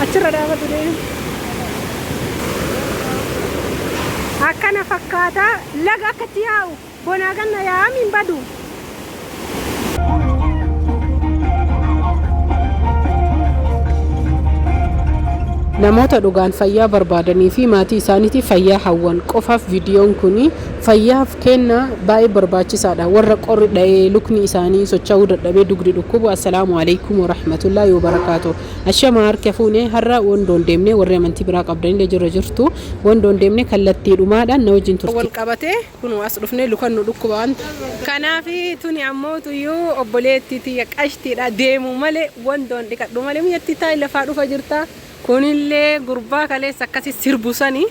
Achirra dhaabatu deemu. Akkana fakkaata laga akkatti yaa'u bonaa ganna yaa'am hin badu. Namoota dhugaan fayyaa barbaadanii fi maatii isaaniitiif fayyaa hawwan qofaaf viidiyoon kun fayyaaf kenna baay'ee barbaachisaadha. Warra qorri dha'ee lukni isaanii socho'uu dadhabee dugdi dhukkubu assalaamu alaikum warahmatullaahi wabarakaatu. Ashama harka fuune har'a Wandoon deemnee warri amantii biraa qabdanillee jirra jirtu Wandoon deemnee kallattiidhumaadhaan na wajjin turte. Wal qabatee kunoo as dhufnee lukan nu dhukkuba waan kanaaf tuni ammoo tuyyuu obboleettii tiyya qashtiidha deemu malee Wandoon dhiqadhu malee miyyattii taa'i lafaa dhufa jirta kunillee gurbaa kaleessa akkasi sirbu sani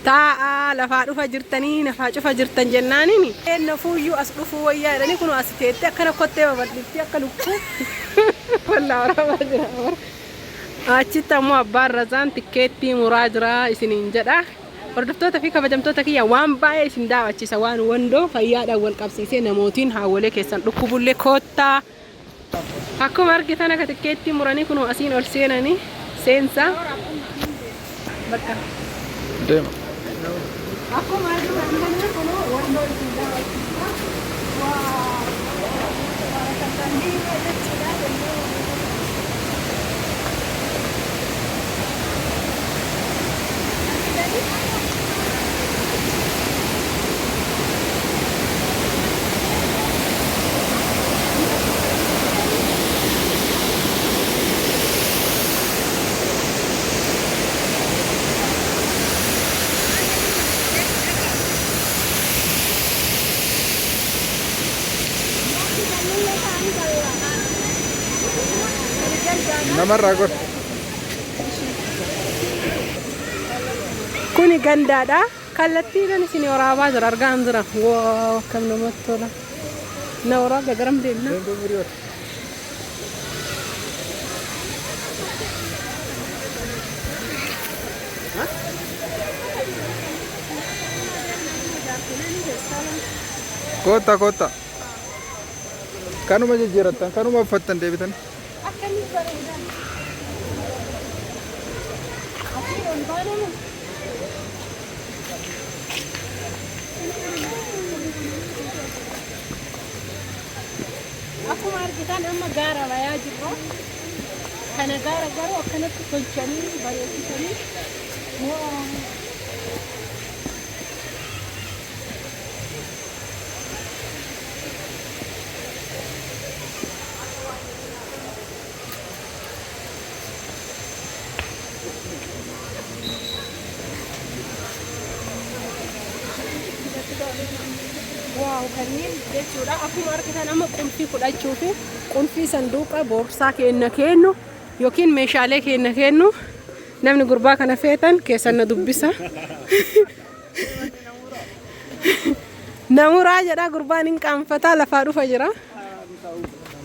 taa'aa lafaa dhufa jirtanii nafaa cufa jirtan jennaaniin nafuuyyuu as dhufuu wayyaa jedhanii kunoo as teettee akkana kottee babal'ifti akka lukkuu wallaa waraabaa jira. Achitti ammoo abbaan Razaan tikkeettii muraa jira isiniin jedha. Hordoftoota fi kabajamtoota kiyya waan baay'ee isin daawwachiisa waan Wandoo fayyaadhaan wal qabsiisee namootiin haawwolee keessan dhukkubullee koottaa. Akkuma argitan akka tikkeettii muranii kunoo asiin ol seenanii seensa. Bakka. Deema. Akkuma argitan kana kunoo Wandoo isin daawwachiisa. Waa jechuudha. Namarraa gor. Kuni gandaadha. Kallattiidhaan isin waraabaa jira argaan jira. Wow akkam namatti tola. Na waraabda garam deemna? Koottaa koottaa. Kanuma jijjiirattan kanuma uffattan deebitan. Akkamitti bareedan. Asii ol baanamu. Akkuma argitan amma gaara bayaa jirra. Kana gaara garuu akkanatti tolchanii bareechisanii. Wow. Wow kanneen jechuudha akkuma argitan amma qulfii fudhachuu fi qulfii sanduuqa boorsaa keenna kennu yookiin meeshaalee keenna kennu namni gurbaa kana feetan keessan na dubbisa. Namuraa jedha gurbaan hin qaanfataa lafaa dhufa jira.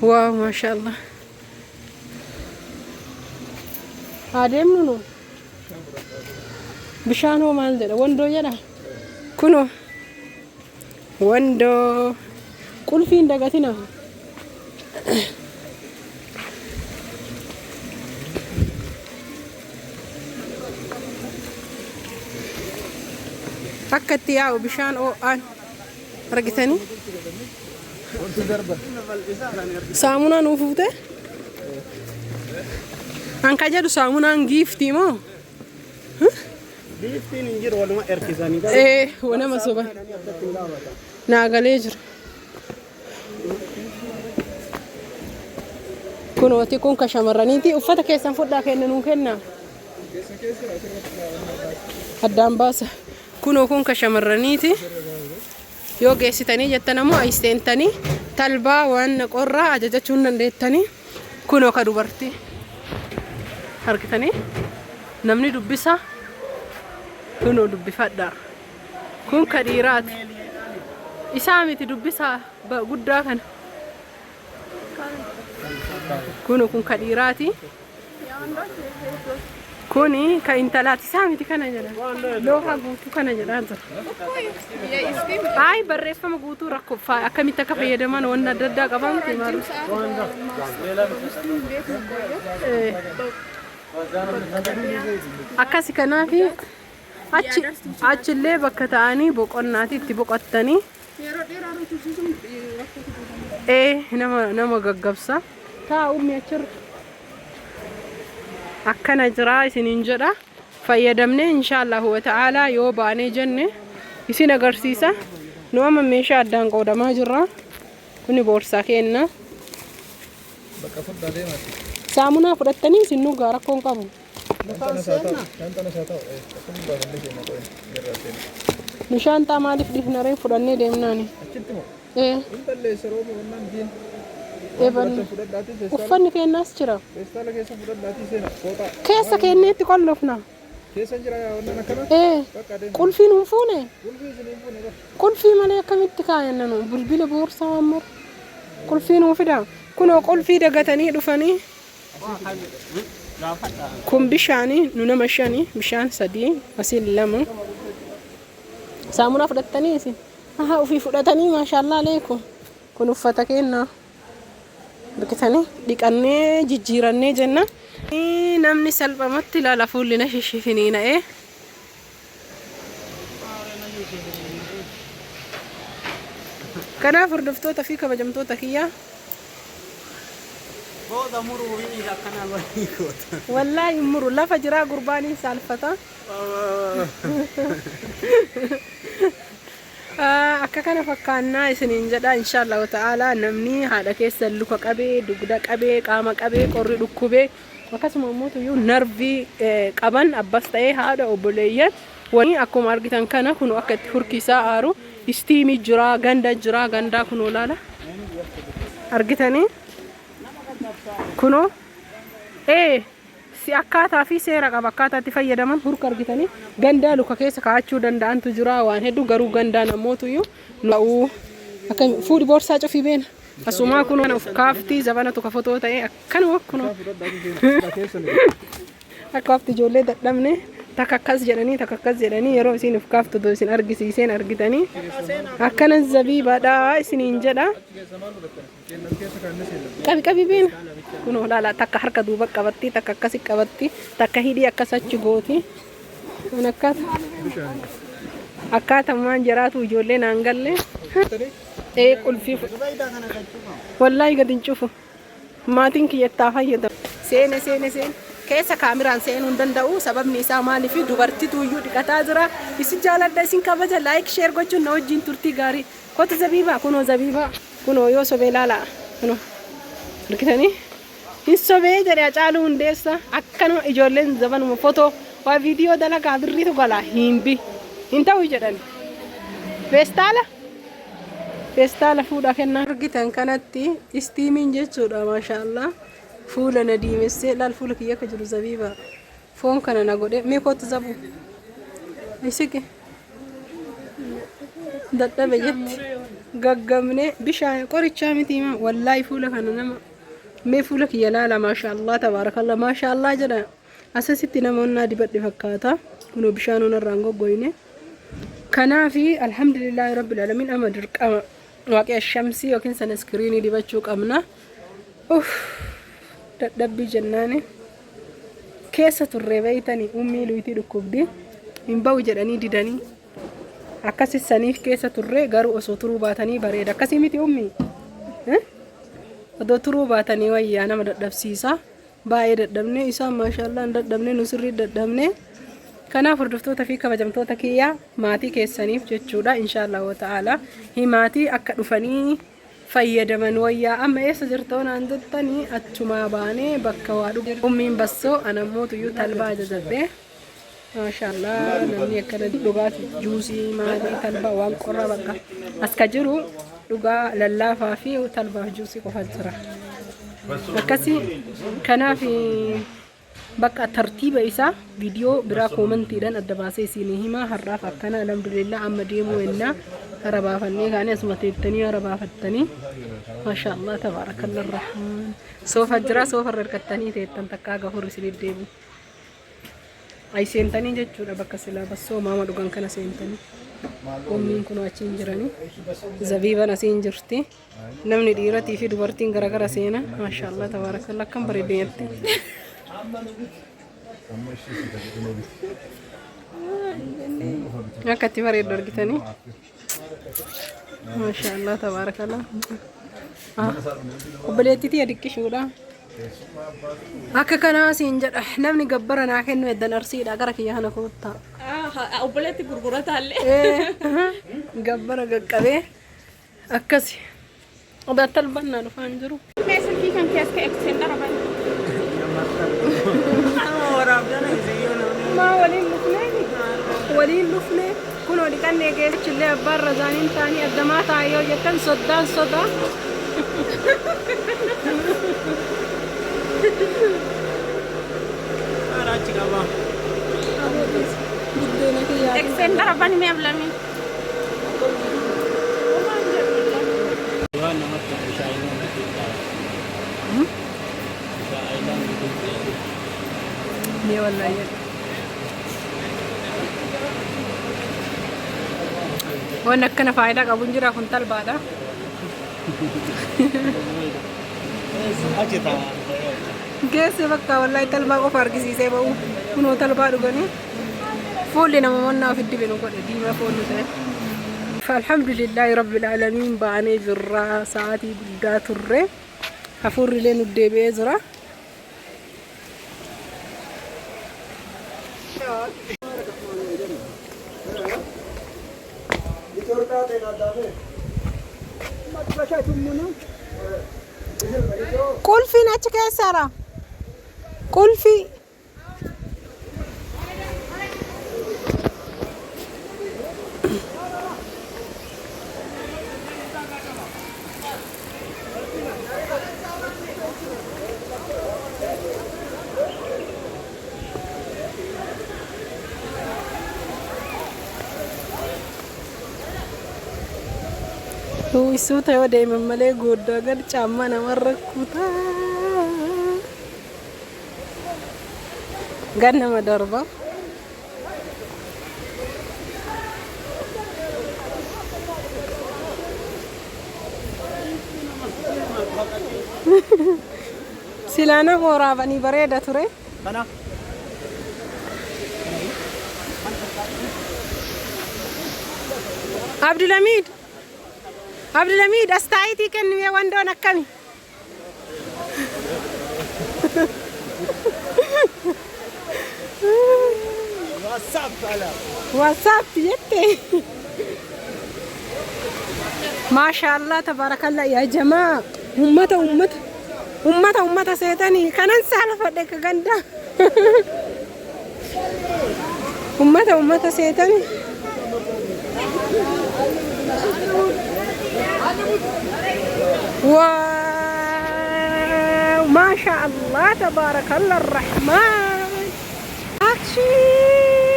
Wow maashaallah. Haa deemnu nu. Bishaan hoo maal jedha? Wandoo jedha? Kunoo. Wandoo. Qulfii hin dagatina. Akka itti yaa'u bishaan ho'aan argitanii? Saamunaa nuu fuute? An ka jedhu saamunaan giiftii moo? Giiftiin hin jiru waluma erkisanii. Ee, nama soba. Naa galee jira. Kunooti kun ka shamarraniiti. Uffata keessan fudhaa kenna nuu kenna. Addaan baasa. Kunoo kun ka shamarraniiti. Yoo geessitanii jettan ammoo as seentanii talbaa waan qorraa ajajachuu hin dandeettanii. Kunoo ka dubartii. Argitanii? Namni dubbisa. Kunoo dubbifadhaa. Kun ka dhiiraati. Isaa miti dubbisaa guddaa kana. Kun kun ka dhiiraati. Kuni ka intalaati. Isaa miti kana jedha. Looha guutuu kana jedhaa jira. Ayi barreeffama guutuu rakkoo akkamitti akka fayyadaman wanna adda addaa qaba miti maalu. Akkasi kanaaf achi achillee bakka ta'anii boqonnaati itti boqottanii. Yeroo dheeraa nu tursiisuun rakkoo Ee, nama gaggabsa. Taa ummi achirra. Akkana jira isiniin jedha. Fayyadamnee inshaallahu wa ta'aalaa yoo baanee jenne isin agarsiisa. Nu amma meeshaa addaan qoodamaa jirra. Kuni boorsaa kenna. Bakka fudhaa deemaati. Saamunaa fudhattanii isin nugaa rakkoon qabu. Shaantaan isaa ta'u. Shaantaan isaa ta'u. Akkuma baafannee seenna qo'in. Irraa seenna. Nu shaantaa maaliif dhiifna ree fudhannee deemnaani? Achitti moo? Ee. Hin balleessa rooba wannaan diin. Eeban. Fudhadhaatii feestaala. Uffanni kennaas jira. Feestaala keessa fudhadhaatii seena. Fooxaa. Keessa kenneetti qollofna. Keessa hin jira yaa wannaan akkana. Ee. Bakka adeema. Qulfiin hin fuune. Qulfii isin hin fuune bara. Qulfii malee akkamitti kaayanna nu bilbila boorsaa waan mara. Qulfii nuu fida. Kunoo qulfii dagatanii dhufanii. Kun bishaanii nu nama shani, bishaan sadii, asiin lama. Saamunaa fudhattanii isin. Aha, ofii fudhatanii, maashaallaa aleekum. Kun uffata kennaa. Argitanii dhiqannee jijjiirannee jenna. Namni salphamatti ilaala, fuulli na shishifiniina'ee. Kanaaf hordoftoota fi kabajamtoota kiyyaa. Booda muruu hin akkanaa walii goota. Wallaahi hin muru, lafa jiraa gurbaan hin saalfata. Akka kana fakkaannaa isiniin jedha. Inshaallahu ta'ala namni haadha keessa luka qabee, dugda qabee, qaama qabee, qorri dhukkubee, akkasuma immoo tuyyuu narvii qaban, abbas ta'ee haadha, obboleeyyan wani akkuma argitan kana kun akka itti hurkisaa aaru steamii jira, ganda jira, gandaa kunoo laala argitanii kunoo ee si akkaataa fi seera qaba akkaataa itti fayyadaman. Hurka argitanii gandaa luka keessa kaa'achuu danda'antu jira, waan hedduu. Garuu gandaan ammootuyyuu na'uu akkami fuudhi boorsaa cufii beena asumaa kun of kaaftii zabanatu ka fotoo ta'e akkanuma kunoo Fudhadhaatii seena. Keessa ni. Akka wafti ijoollee dadhabne, takka akkas jedhanii, takka akkas jedhanii, yeroo isin of kaaftu otoo isin argisiiseen argitanii akkana zabiibaadha isiniin jedha. Keessa maal fudhattan? Kennan keessa kaannee seenna. Qabi qabi beena kunoo laala, takka harka duuba qabatti, takka akkasi qabatti, takka hidhii akkas achi gooti. Kun akkaata Bishaan. Akkaatamaan jiraatu ijoollee naan galle. Fudhattanii? Ee, qulfii wallaahi gad hin cufu, maatiin kiyyattaa fayyadamu. Seene seene seene keessa kaameraan seenuu hin danda'u. Sababni isaa maaliif? Dubartitu iyyuu dhiqataa jira. Isin jaaladha, isin kabaja. Like, share gochuun na wajjin turtii gaarii. Kotu zabiibaa, kunoo zabiibaa, kunoo yoo sobee laala, kunoo argitanii hin sobee jedhe Hacaaluu Hundeessa. Akkanuma ijoolleen zabanuma fotoo waa viidiyoo dalagaa birriitu gala hin bi hin ta'u jedhan. Feestaala feestaala fuudhaa kennaa. Argitan kanatti steamiin jechuudha, maashaallah, fuula na diimessee laal, fuula kiyya akka jiru zabiiba foon kana na godhe. Mee kootu zabu, isiqi dadhabe jetti gaggamne. Bishaan qorichaa miti hima wallaahi fuula kana nama. Mee fuula kiyya laala, maashaallah tabaarakallah, maashaallah jedha. Asasitti namoonni dibadhe fakkaata, kunoo bishaan irraan goggoyne. Kanaafi alhamdulillaahi rabbil alamin. Amma dirqama waaqii shamsii yookiin sunscreenii dibachuu qabna. Uff, dadhabbii jennaani keessa turre beeytanii ummii luytii dhukkubdi hin ba'u jedhanii didanii akkasi saniif keessa turre. Garuu osoo turuu baatanii bareeda, akkasii miti ummii? Odoo turuu baatanii wayyaa, nama dadhabsiisa. Baay'ee dadhabne. Isaan maashaallah hin dadhabne, nu sirrii dadhabne. Kanaaf hordoftoota fi kabajamtoota kiyyaa, maatii keessaniif jechuudha, inshaallah wa ta'ala himaatii akka dhufanii fayyadaman wayyaa. Amma eessa jirtoo naan jettanii, achumaa baanee bakka waa dhugu. Ummiin bassoo, anammoo tuyyuu talbaa ajajadhe. Maashaallah, namni akkana dhugaatii juusii maalii talbaa waan qorraa bakka as ka jiru dhugaa lallaafaa fi talbaaf juusii qofa jira akkasii. Kanaaf bakka tartiiba isaa viidiyoo biraa commentiidhaan adda baasee isinii himaa. Har'aaf akkana, alhamdulillah. Amma deemuu ennaa hara baafannee kaanii asuma teettanii hara baafattanii, maashaallah tabaarakalla rahmaan. Soofa jira, soofa irra hirkattanii teettan takkaa gafur isinii deebi'u. Ay, seentanii jechuudha, bakka silaa bassoo maama dhugan kana seentanii. Ummiin kun achiin jiranii. Zabiiban asiin jirti. Namni dhiiratii fi dubartiin garagara seena. Maashaallah tabaarakalla, akkam bareedde. Amma ishee si fayyadamu bitu. Akka itti bareedu argitanii. Maashaallah tabaarakallah. Obboleettii tiyya diqqishuudha. Akka kanaa siin jedha namni gabbara naa kennu eddan arsiidha gara kiyya kana koottaa. Obboleetti gurgurataallee. Gabbara qaqqabee akkasi. Odaa talbannaa dhufaan jiru. Mee silkii kan keessa ka'e extender bani. Maa waliin dhufnee waliin dhufnee kunoo dhiqannee geechillee abbaan razaaniin ta'anii addamaa taa'e yoo jettan soddaan sodaa. Achi qaba. Buddeena kiyyaa. Extender bani mee ablamii. Waan namatti bishaan namatti bishaan ayilaa. Ni wallahi jedha. Waan akkana faayidaa qabu hin jira kun talbaadha. Achi ta'a. Geesse bakka wallahi talbaa qofa argisiisee ba'u. Kunoo talbaa dhuganii fuulli nama mannaa ofitti dibinu godhe diimaa fuulli ta'e. Alhamdulillahi rabbil aalamiin, baanee jirra. Sa'aatii guddaa turre. Hafuurri illee nu deebi'ee jira. Qulfiin achi keessaadha. Qulfii. Suuta yoo deeman malee gooddaa gad caammaa namarra kutaa. Gad nama darba. Silaa nama waraabanii bareeda ture. Kana. Abdulhamid. Abdulhamid, astaayitii kennimee wandoon akkami? What's up ala. What's up jette. Maashaallah tabaarakallah yaa jamaa, ummata ummata ummata ummata seetanii kanan saalfadhe ka ganda ummata ummata seetanii. Wow, maasha Allah tabaarakallah rahmaan. Action!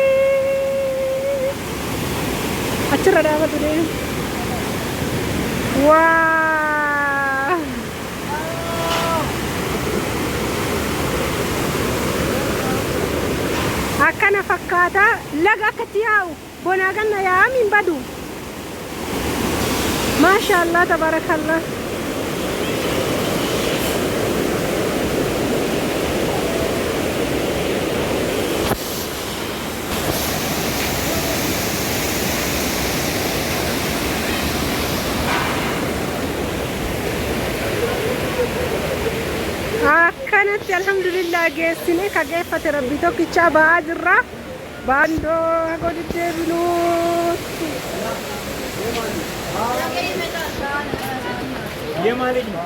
Achirra dhaabatu deemu. Wow! Akkana fakkaata laga akkatti yaa'u bonaa ganna yaa'am hin badu. Maasha Allah tabaarakallah. Akkanatti alhamdulillah geessine ka geeffate rabbi tokkicha ba'aa jirra. Baandoo hago deddeebinuutti. Deemaa leenyu.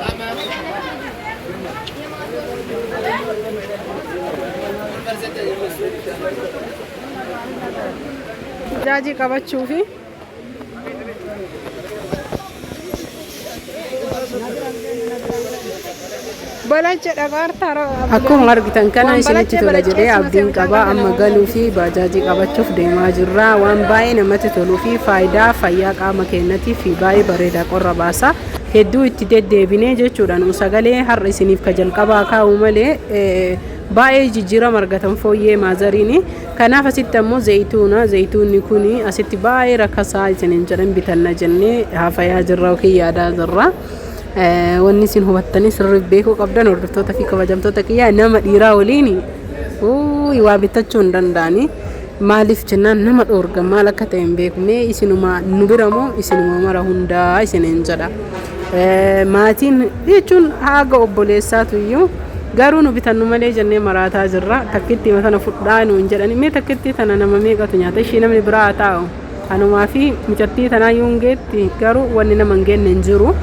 Jaajii qabachuufi. Akkuma argitan kana isinitti tola jedhee abdiin qaba. Amma galuu fi baajaajii qabachuuf deemaa jirra. Waan baay'ee namatti toluu fi faayidaa fayyaa qaama keenyatiif baay'ee bareedaa qorra baasa. Hedduu itti deddeebinee jechuudha. Nu sagalee har'a isiniif ka jalqabaa kaa'u malee baay'ee jijjiirama argatan fooyyee maazariini. Kanaaf asitti ammoo zayituuna, zayituunni kun asitti baay'ee rakkasaa isiniin jedhan bitanna jennee hafayaa jirra yookiin yaadaa jirra. Wanni isin hubattanii sirrii beekuu qabdan, hordoftoota fi kabajamtoota kiyyaa, nama dhiiraa waliin waa bitachuu hin danda'anii. Maaliif jennaan nama dhoorga, maal akka ta'e hin beeku. Mee isinuma nu bira moo isinuma mara hundaa isiniin jedha. Maatiin jechuun haga obboleessaatu iyyuu garuu nu bitannu malee jennee maraataa jirra. Takkitti tana fudhaa nuun jedhani. Mee takkitti tana nama meeqatu nyaata? Ishii namni biraa haa taa'u. Anumaa fi mucattii tanaa yoo hin geetti, garuu wanni nama hin geenne hin jiru.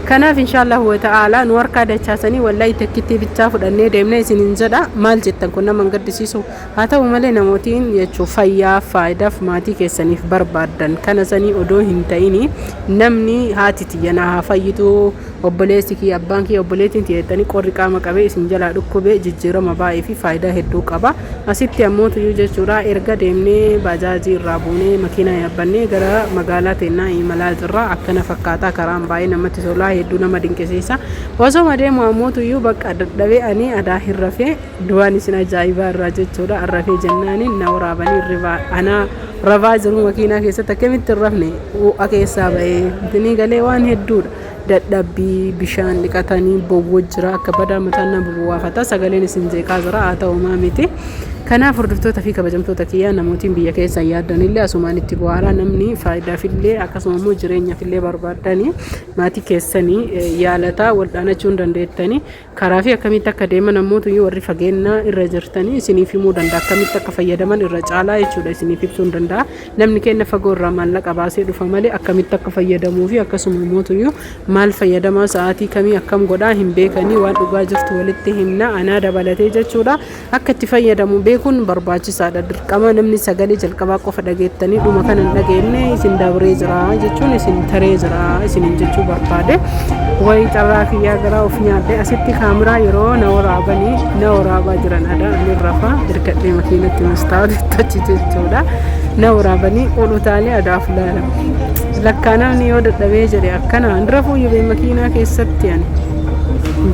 Kanaaf inshaallah wa ta'aalaa nu harkaa dachaasanii, wallahi takkittii bichaa fudhannee deemnee isiniin jedha. Maal jettan? Kun nama hin gaddisiisu? Haa ta'u malee namootiin jechuun fayyaaf, faayidaaf maatii keessaniif barbaaddan kana sanii odoo hin ta'ini, namni haati tiyya na haa fayyitu, obboleessi kiyya, abbaan kiyya, obboleettiin tiyya jettanii qorri qaama qabee isin jalaa dhukkubee, jijjiirama baay'ee fi faayidaa hedduu qaba. Asitti ammoo tuyyuu jechuudha, erga deemnee baajaajii irraa buunee makiinaa yaabbannee gara magaalaa teennaa imalaa jirra. Akkana fakkaataa karaan baay'ee namatti tolaa, hedduu nama dinqisiisa. Osoma deemu ammoo tuyyuu bakka dadhabee ani adaa hin rafee du'aan isin ajaa'ibaa irraa jechuudha. Rafee jennaaniin na waraabanii ribaa anaa rafaa jiru makiinaa keessatti. Akkamitti hin rafne? Ho'a keessaa ba'ee isinii galee waan hedduudha. Dadhabbii bishaan dhiqatanii bowwoo jira, akka badaa mataan nama bowwaafata, sagaleen isin jeeqaa jira, haa ta'u maa miti. Kanaaf hordoftoota fi kabajamtoota kiyyaa, namootiin biyya keessan yaaddanillee asumaan itti bu'aaraa. Namni faayidaafillee akkasuma immoo jireenyaafillee barbaaddanii maatii keessanii yaalataa waldhaanachuu hin dandeettanii. Karaa fi akkamitti akka deeman ammoo warri fageenya irra jirtanii isiniif himuu danda'a. Akkamitti akka fayyadaman irra caalaa jechuudha isiniif ibsuu hin danda'a. Namni keenya fagoo irraa maallaqa baasee dhufa malee akkamitti akka fayyadamuu fi akkasuma immoo maal fayyadamaa, sa'aatii kamii akkam godhaa hin beekanii. Waan dhugaa jirtu walitti himna, anaa dabalatee jechuudha. Akka itti fayyadamu beekuun barbaachisaadha, dirqama. Namni sagalee jalqabaa qofa dhageettanii dhuma kana hin dhageenye isin dabree jira jechuun isin taree jira isiniin jechuu barbaade. Wayi carraa kiyyaa, garaa of nyaadhe. Asitti kaameraa yeroo na waraabanii na waraabaa jiran adaa ani rafaa hirkadhee makiinatti mastaawatitti achi jechuudha. Na waraabanii ol utaalee adaaf laala. Lakkaa namni yoo dadhabee jedhe akkana rafuu yubee makiinaa keessatti. Ani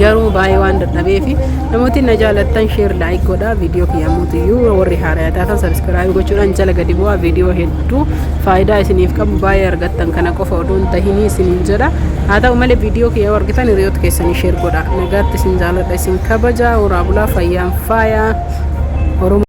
garuu baay'ee waan dadhabeefi, namooti na jaalattan share, like godhaa. Viidiyoo kiyya warri haaraa taatan subscribe gochuudhaan jala gadi bu'aa. Viidiyoo hedduu faayidaa isiniif qabu baay'ee argattan, kana qofa odoo hin tahinii isiniin jedha. Haa ta'u malee viidiyoo kiyya yoo argitan hiriyoota keessanii share godhaa. Nagaatti, isin jaaladha, isin kabaja. Horaa bulaa, fayyaan faayaa Oromoo.